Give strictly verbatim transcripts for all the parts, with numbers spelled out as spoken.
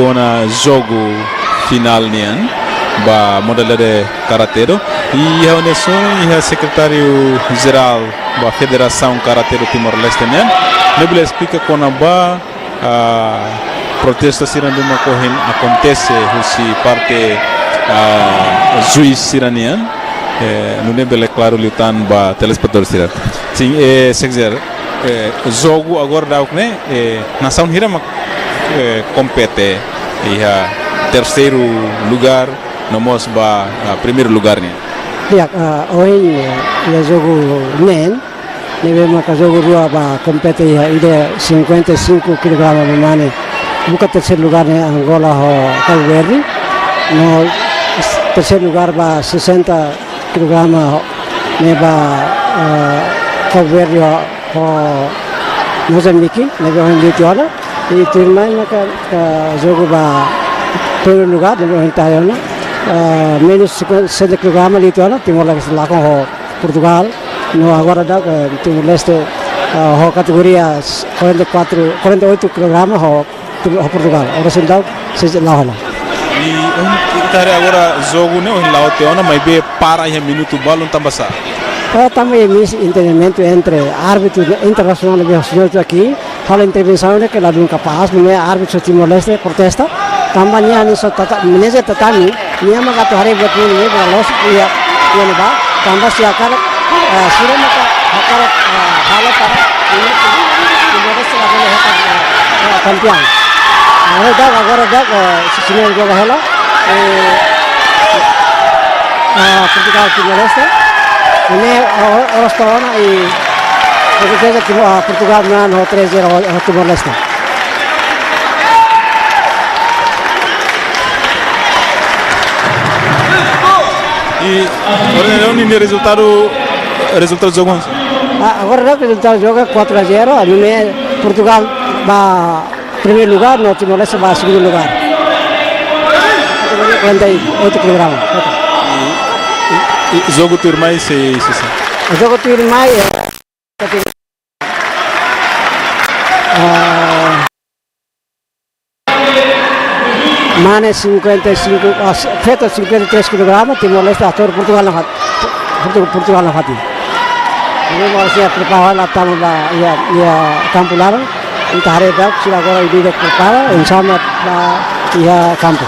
ona jogu finál nian ba modalidade karate do. I iha ne'e ohin iha Sekretáriu Jerál ba Federasaun Karate do Timor-Leste nian, ne'ebé esplika kona-ba, ah, protestu sira ne'ebé mak ohin akontese husi parte, ah, juís sira nian. Eh, nune'e bele klaru liután ba telespetadór sira. Sin, eh, Sekzer, eh, jogu agora daudaun ne'e, eh, nasaun hira mak, eh, kompete iha terseiru lugár, no mós ba, ah, primeiru lugár nian. Ya, ah, ohin, eh, iha jogu neen, ne'ebé maka jogu rua ba kompete iha, ida cinquenta e cinco kilograma ba mane buka terseiru lugár ne'e Angola ho Cabo Verde, no terseiru lugár ba sessenta kilograma ne'e ba, eh, Cabo Verde ho, ho Mozambique, ne'ebé ohin liu tiha ona. I tuirmai maka, eh, jogu ba primeiru lugár, ne'ebé ohin tiha ona. Eh, menus cinquenta, sessenta kilograma liu tiha ona, Timor-Leste lakon ho Portugal. No agora daudaun, eh, Timor-Leste, eh, ho kategoria quarenta e quatro, quarenta e oito kilograma ho, ho Portugal. Oras ne'e daudaun, sei la'o ona. I, um, ita haree agora jogu ne'e ohin la'o tiha ona, maibé para iha minutu balun tanbasá? Eh, tanba iha misentendimentu entre árbitru internasionál ne'ebé señór atu halo intervensaun ne'e ke ladún kapás, ne'e árbitru Timor-Leste protesta. Tanba nia hanesan tata, manajer tatami, nia maka atu haree buat ne'e, ne'e ba loos, iha, iha ne'ebá. Tanba sira hakarak, eh, sira maka hakarak, eh, halo para, ne'e, Timor-Leste la bele hetan, eh, eh, kampiaun. Agora daudaun, agora daudaun, eh, si, si ne'e joga hela, eh, ah, Portugal Timor-Leste. Ne'e, ah, o-, oras to'o ona i, o sea, Timo-, ah, Portugal manán ho tres zero ho, ho Timor-Leste. I agora ne'e rezultadu, rezultadu jogu? Ah, agora rezultadu jogu quatro a zero, ne'e Portugal ba primeiru lugár, no Timor-Leste ba segundu lugár. Kategoria quarenta e oito kilograma. I, i, i jogu tuirmai sei, sei, sei. Jogu tuirmai, eh, ah, mane cinquenta e cinco, ah, feto cinquenta e três kilograma, Timor-Leste, ator Portugal nafatin. Portu-, Portugal nafatin. Ne'e mós sei prepara la tama ba iha, iha kampu laran. Ita haree daudaun, sira agora ida-idak prepara, ensaiu ba iha kampu.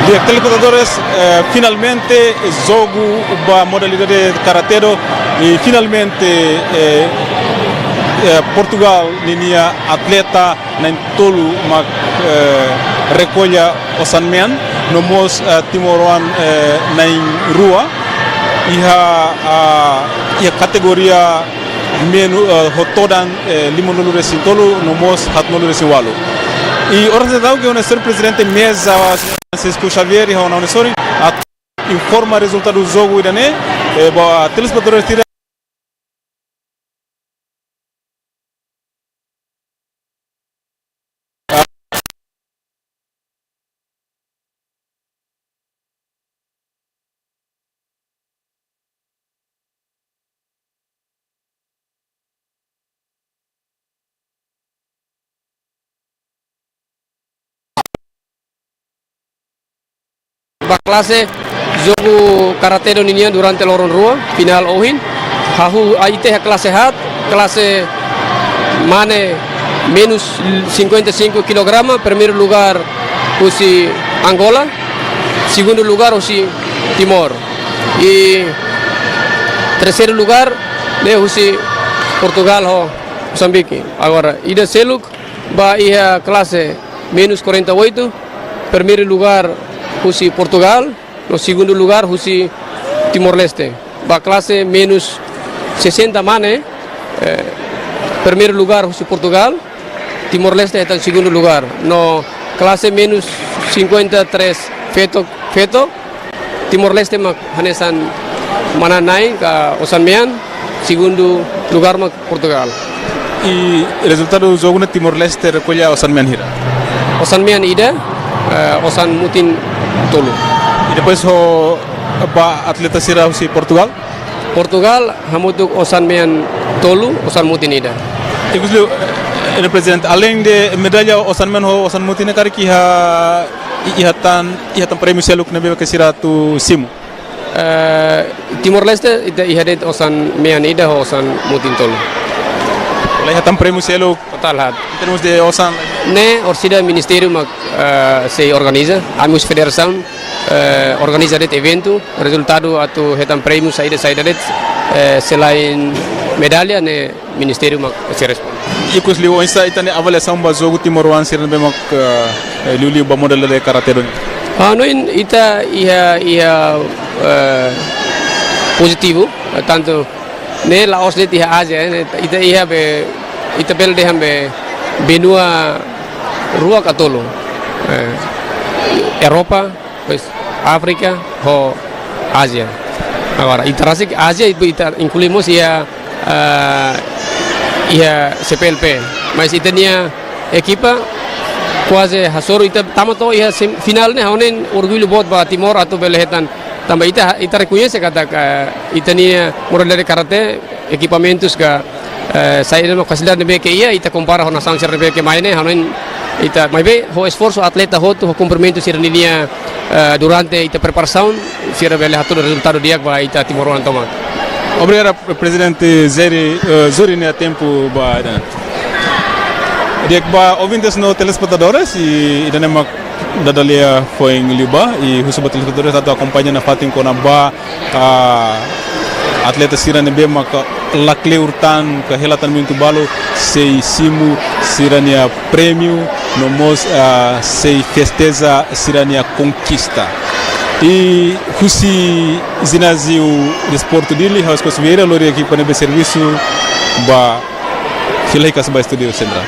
E telespetadores, eh, finalmente, eh, jogu ba modalidade karate-do, i finalmente, eh, eh, Portugal ninia atleta na'in-tolu mak, eh, rekolla osan-mean, no mós, eh, timoroan, eh, na'in-rua, iha, ah, iha kategoria menu, eh, ho todan, eh, limanulu-resin-tolu, no mós haatnulu-resin-ualu. I oras ne'e daudaun ke ona señór prezidente meza, Francisco Xavier, iha ona ona sori, atu informa rezultadu jogu ida-ne'e, eh, ba telespetadores sira. Ba klase jogu karate-do ninian durante loron rua, finál ohin. Hahú ai-ita iha klase haat, klase mane menus cinquenta e cinco kilograma, primeiru lugár husi Angola, segundu lugár husi Timor. I terseiru lugár ne'e husi Portugal ho Mosambike. Agora, ida seluk ba iha klase menus quarenta e oito, primeiru lugár husi Portugal, no segundu lugár husi Timor-Leste. Ba klase menus sessenta mane, eh, primeiru lugár husi Portugal, Timor-Leste hetan segundu lugár. No klase menus cinquenta e três feto, feto, Timor-Leste mak hanesan manán-na'in ka osan-mean, segundu lugár mak Portugal. I rezultadu jogu ne'e Timor-Leste rekolla osan-mean hira? Osan-mean ida, eh, osan-mutin tolu. I depois ho ba atleta sira husi Portugal? Portugal hamutuk osan-mean tolu, osan-mutin ida. Ikus liu, eh, prezidente, aleinde medalla osan-mean ho osan-mutin ne'e karik iha, iha tan, iha tan prémiu seluk ne'ebé ke sira atu simu? Eh, Timor-Leste, ita iha de'it osan-mean ida ho osan-mutin tolu. Laiha tan prémiu seluk. Totál haat. Em termos de osan? Ne'e orsida ministériu mak, eh, sei organiza, ami husi federasaun, eh, organiza de'it eventu, rezultadu atu hetan prémiu saida-saida de'it, eh, selain medalla ne'e ministériu mak sei responde. Ikus liu oinsá ita-nia avaliasaun ba jogu timoroan sira ne'ebé mak, eh, liuliu ba modalidade karate-do ne'e? Ha'u hanoin ita iha, iha, eh, pozitivu, eh, tantu ne'e la'ós de'it iha Ázia, eh, ne'e ita iha be, ita bele dehan be benua rua ka tolu. Eh, Eropa, pois, Áfrika, ho Ázia. Agora, ita rasik Ázia, ita inklui mós iha, ah, iha C P L P. Mas ita-nia ekipa kuaze hasoru ita tama to'o iha sem-, finál ne'e, ha'u hanoin orgullu boot ba Timor atu bele hetan. Tanba ita, ita rekoñese katak ita-nia modalidade karate, ekipamentus ka, eh, saida mak fasilidade ne'ebé ke iha, ita kompara ho nasaun sira ne'ebé ke mai ne'e, ha'u hanoin ita, maibé ho esforsu atleta hotu, ho kompromisu sira ninia, eh, durante ita preparasaun, sira bele hatudu rezultadu di'ak ba ita timoroan tomak. Obrigadu, Prezidente Zeri, eh, Zuri nia tempu ba ida-ne'e. Di'ak ba ouvintes no telespetadores, i ida-ne'e mak dada lia foin liubá, i husu ba telespetadores atu akompaña nafatin kona-ba, ah, atleta sira ne'ebé maka la kleur tan ka hela tan minutu balu sei simu sira-nia prémiu, no mós, ah, sei festeja sira-nia konkista. I husi Jináziu Desportu Dili, ha'u Oscar Vieira, lori ekipa ne'ebé servisu ba fila hikas ba estúdiu sentrál.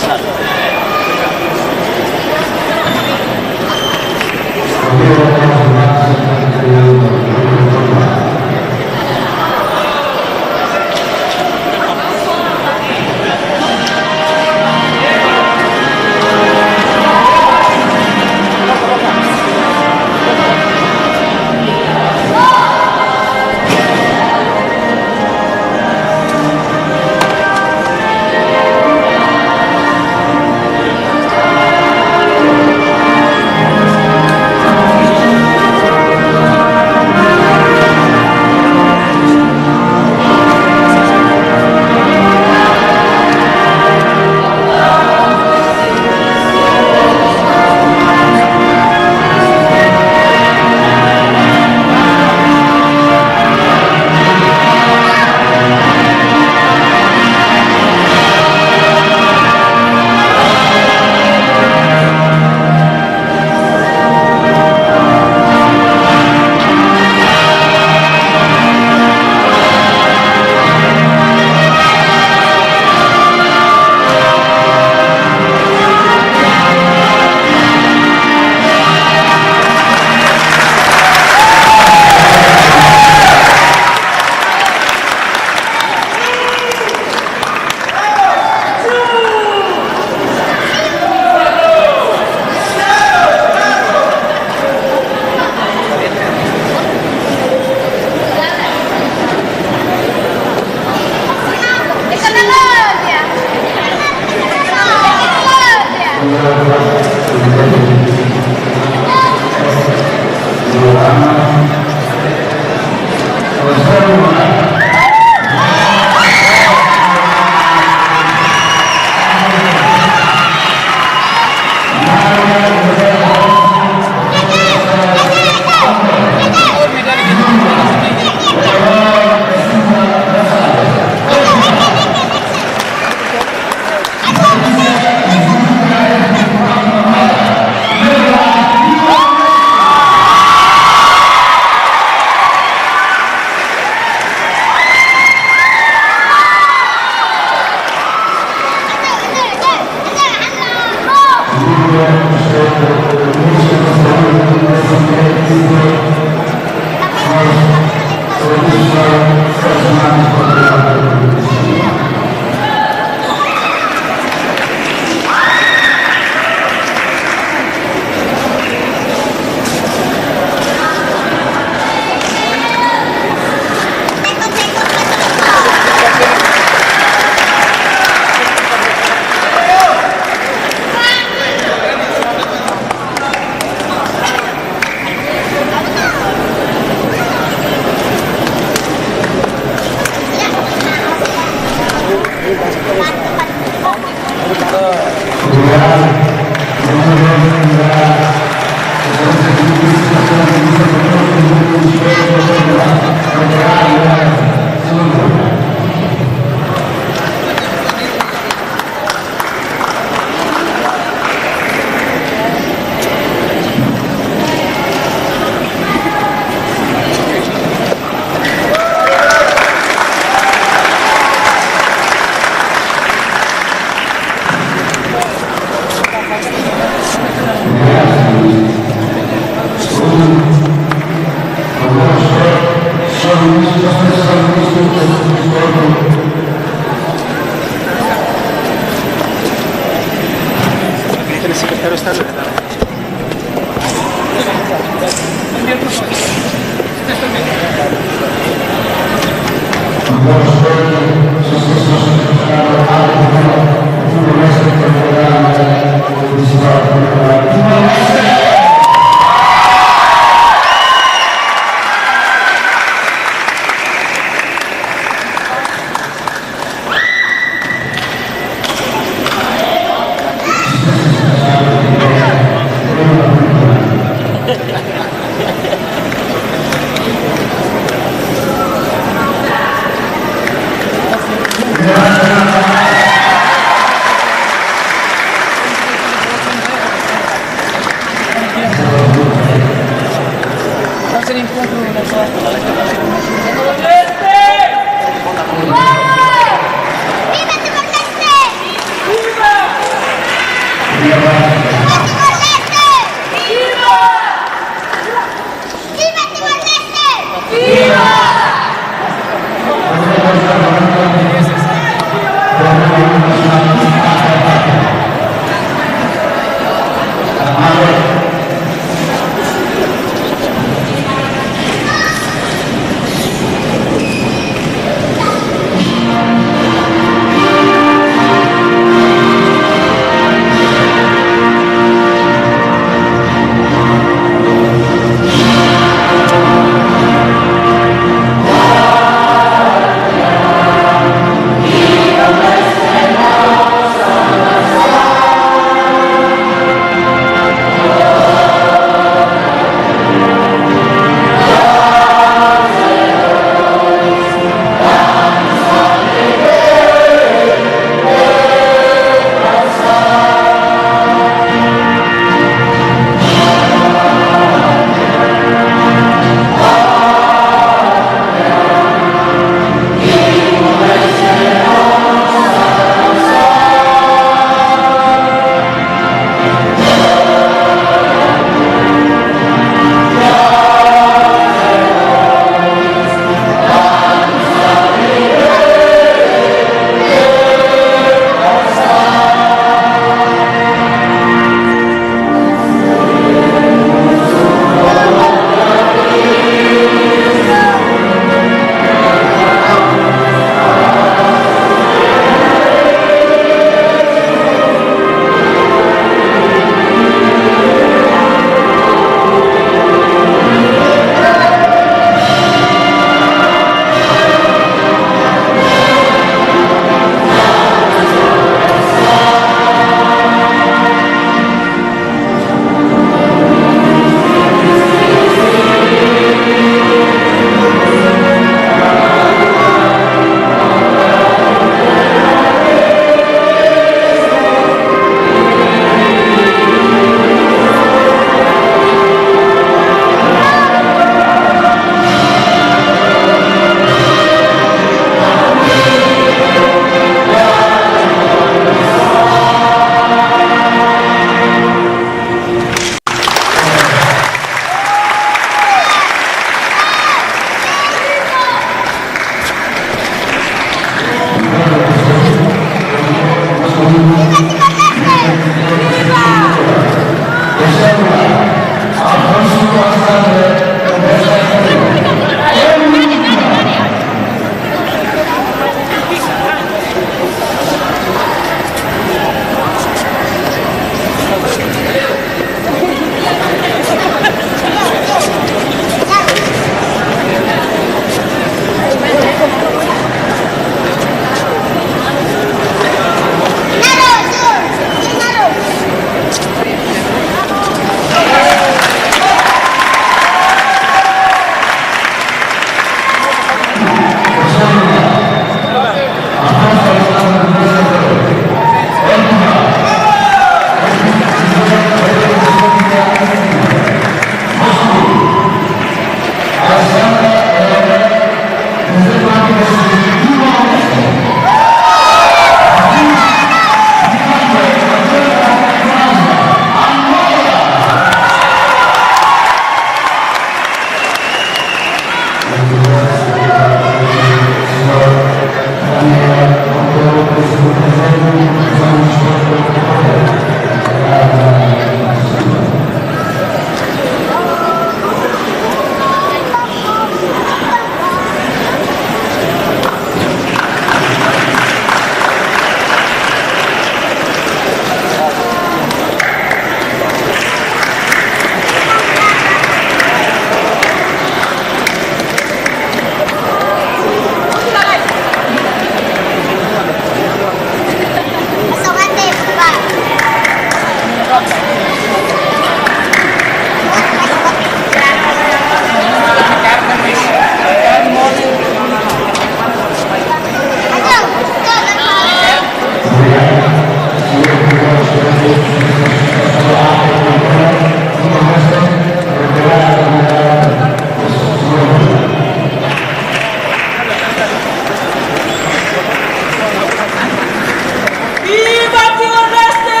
Viva Timor-Leste!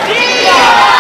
Viva!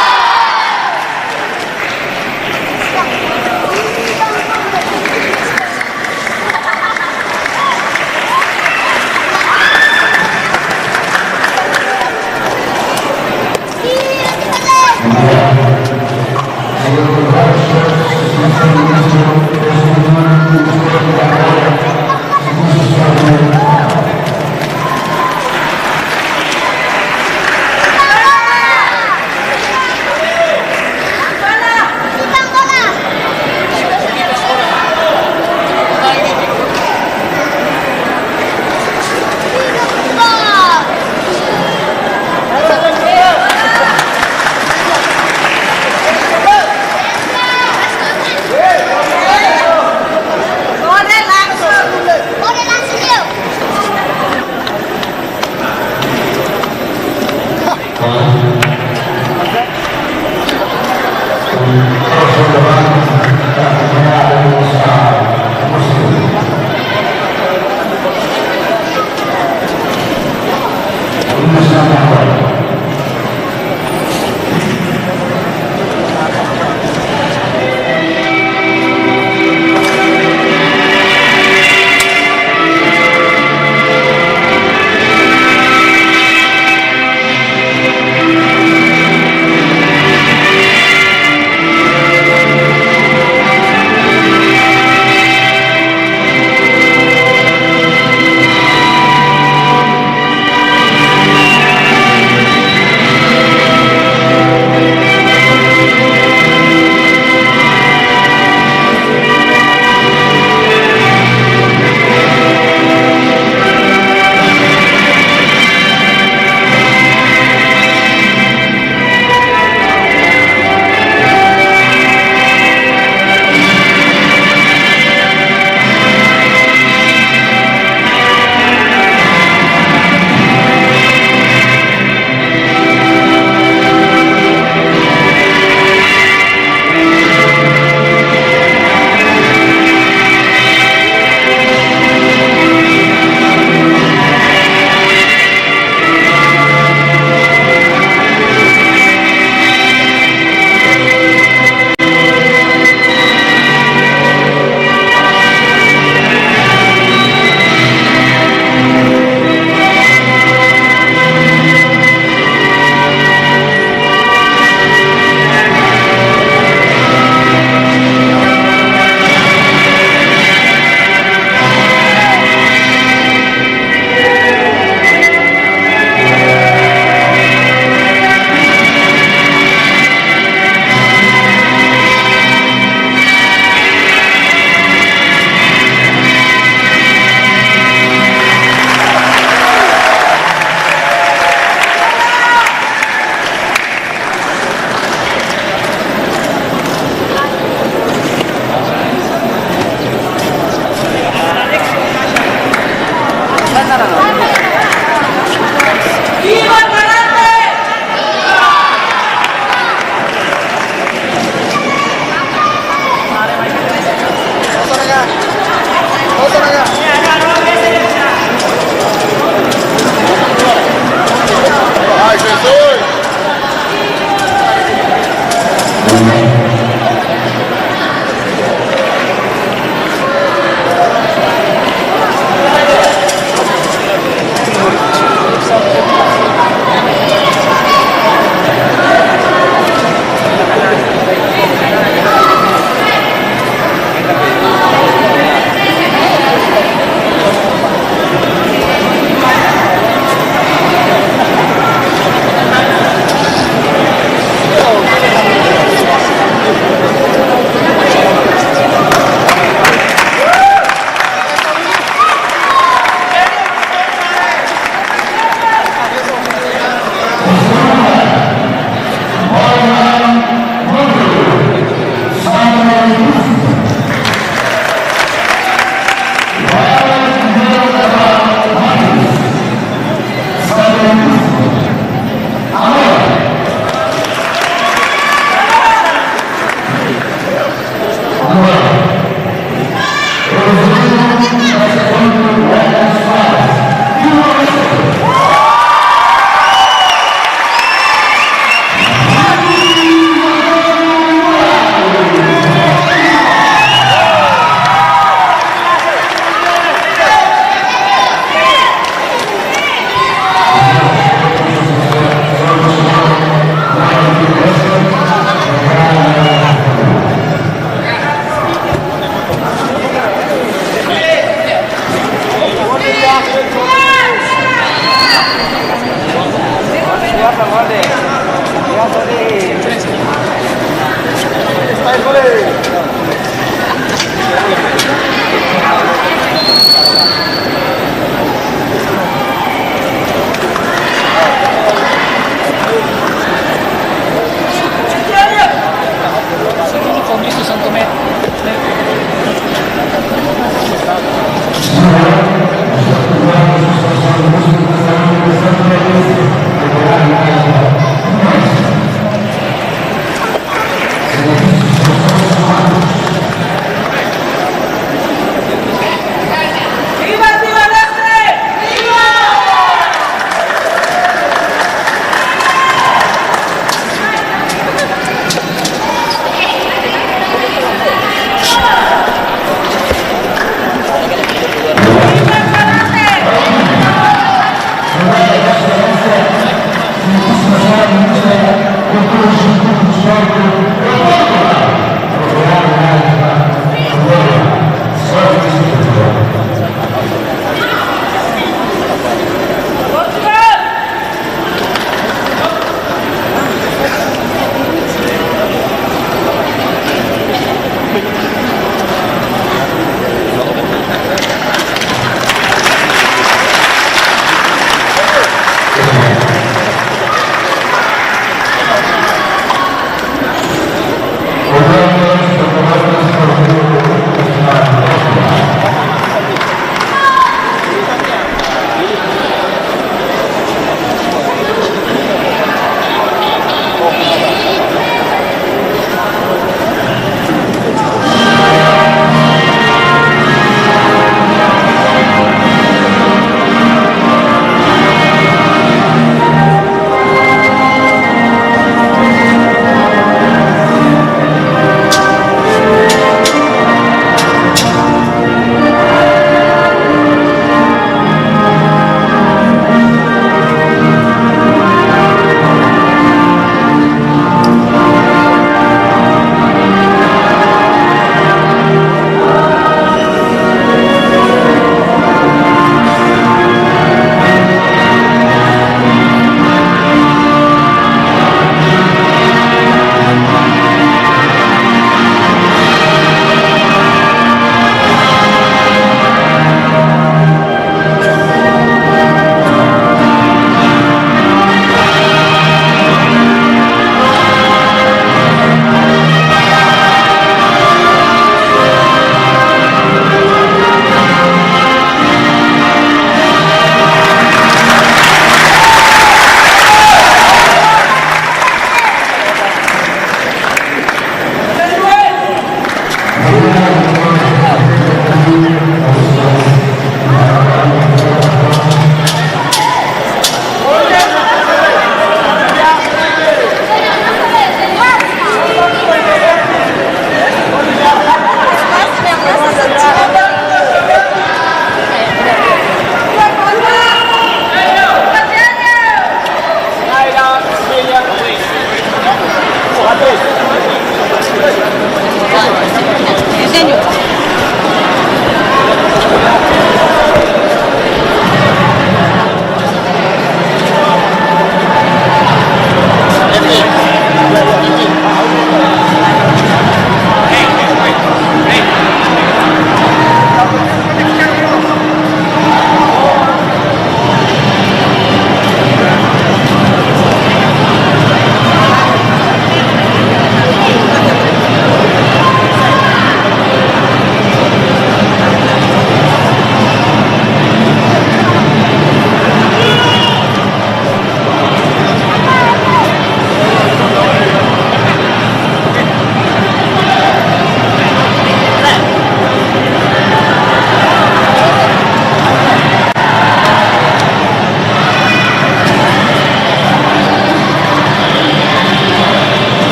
Ai, Jesus!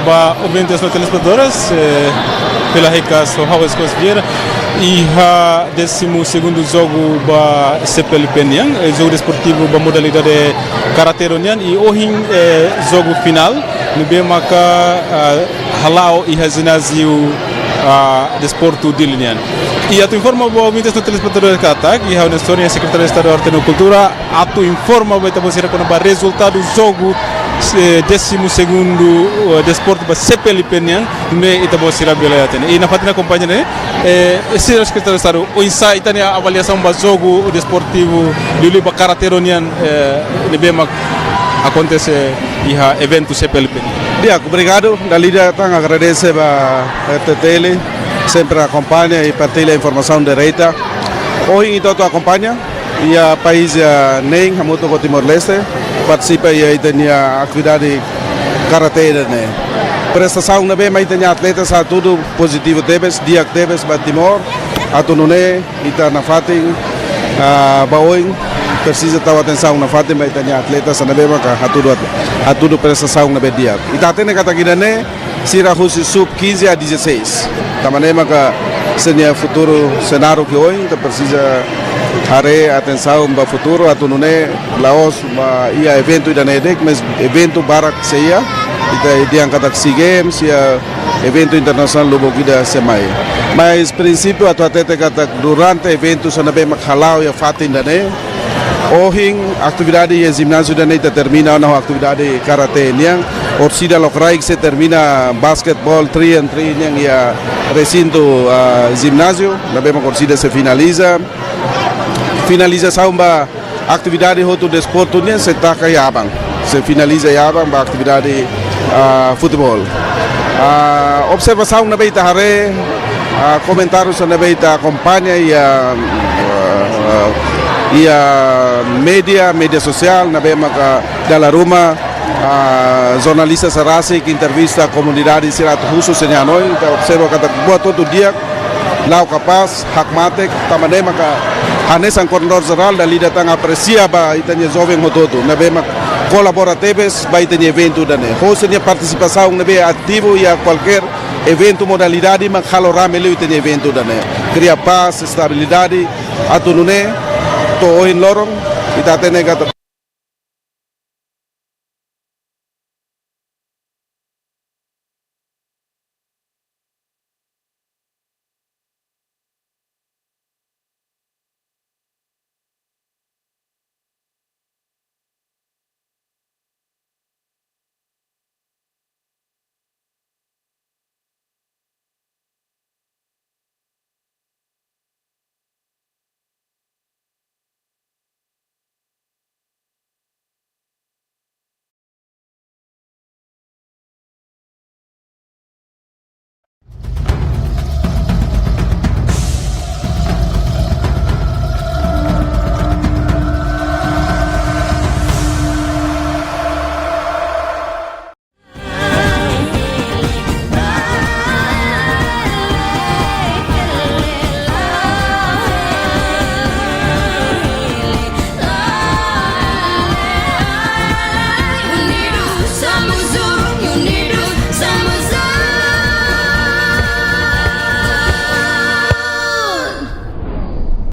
Ba ouvintes no telespetadores, eh, ha'u Escos Vieira, iha décimo segundo jogu ba C P L P nian, eh, jogu desportivu ba modalidade karate nian, i ohin, eh, jogu finál, ne'ebé maka, ah, hala'o iha jináziu, ah, desportu Dili nian. I atu informa ba ouvintes no telespetadores katak, iha Ernesto Sorin, Sekretáriu Estadu Arte no Kultura, atu informa ba ita-boot sira kona-ba rezultadu jogu, eh, décimo segundo, eh, desportu ba C P L P nian, ne'e ita-boot sira bele hatene. I nafatin akompaña ne'e, eh, Señór Sekretáriu Estadu, oinsá ita-nia avaliasaun ba jogu desportivu, liuliu ba karate nian, eh, ne'ebé mak akontese iha eventu C P L P. Di'ak, obrigadu. Dala ida tan agradese ba R T T L, sempre akompaña i partilla informasaun direta. Ohin ita hotu akompaña iha país, iha neen hamutuk ho Timor-Leste, partisipa iha ita-nia atividade karate ida-ne'e. Prestasaun ne'ebé mak ita-nia atletas hatudu pozitivu tebes, di'ak tebes ba Timor, atu nune'e ita nafatin, ah, ba oin, presiza tau atensaun nafatin ba ita-nia atletas ne'ebé maka hatudu at-, hatudu prestasaun ne'ebé di'ak. Ita hatene katak ida-ne'e, sira husi sub quinze a dezasseis. Tanba ne'e maka sira-nia futuru sei naruk iha oin, ita presiza haree atensaun ba futuru, atu nune'e la'ós ba iha eventu ida-ne'e de'it, mas eventu barak sei iha, ita dehan katak SEA Games, iha eventu internasionál lubuk ida sei mai. Mas prinsípiu atu hatete katak durante eventu sira ne'ebé mak hala'o iha fatin ida-ne'e, ohin, atividade iha jináziu ida-ne'e ita termina ona ho atividade karate nian. Orsida lokraik sei termina basketball three on three nian iha resintu, ah, jináziu, ne'ebé mak orsida sei finaliza. Finalizasaun ba atividade hotu desportu nian sei taka iha aban. Sei finaliza iha aban ba atividade, ah, futeból. Ah, observasaun ne'ebé ita haree, ah, komentáriu sira ne'ebé ita akompaña iha, ah, iha média, média sosiál, ne'ebé maka dala ruma, ah, jornalista sira rasik entrevista komunidade sira atu husu sira-nia hanoin, ita observa katak buat hotu di'ak, la'o kapás, hakmatek, tanba ne'e maka hanesan koordenadór jerál dala ida tan apresia ba ita-nia joven hotu-hotu, ne'ebé mak kolabora tebes ba ita-nia eventu ida-ne'e. Ho sira-nia partisipasaun ne'ebé ativu iha kualkér eventu modalidade mak halo rame liu ita-nia eventu ida-ne'e. Kria pás, estabilidade, atu nune'e, to'o ohin loron, ita hatene katak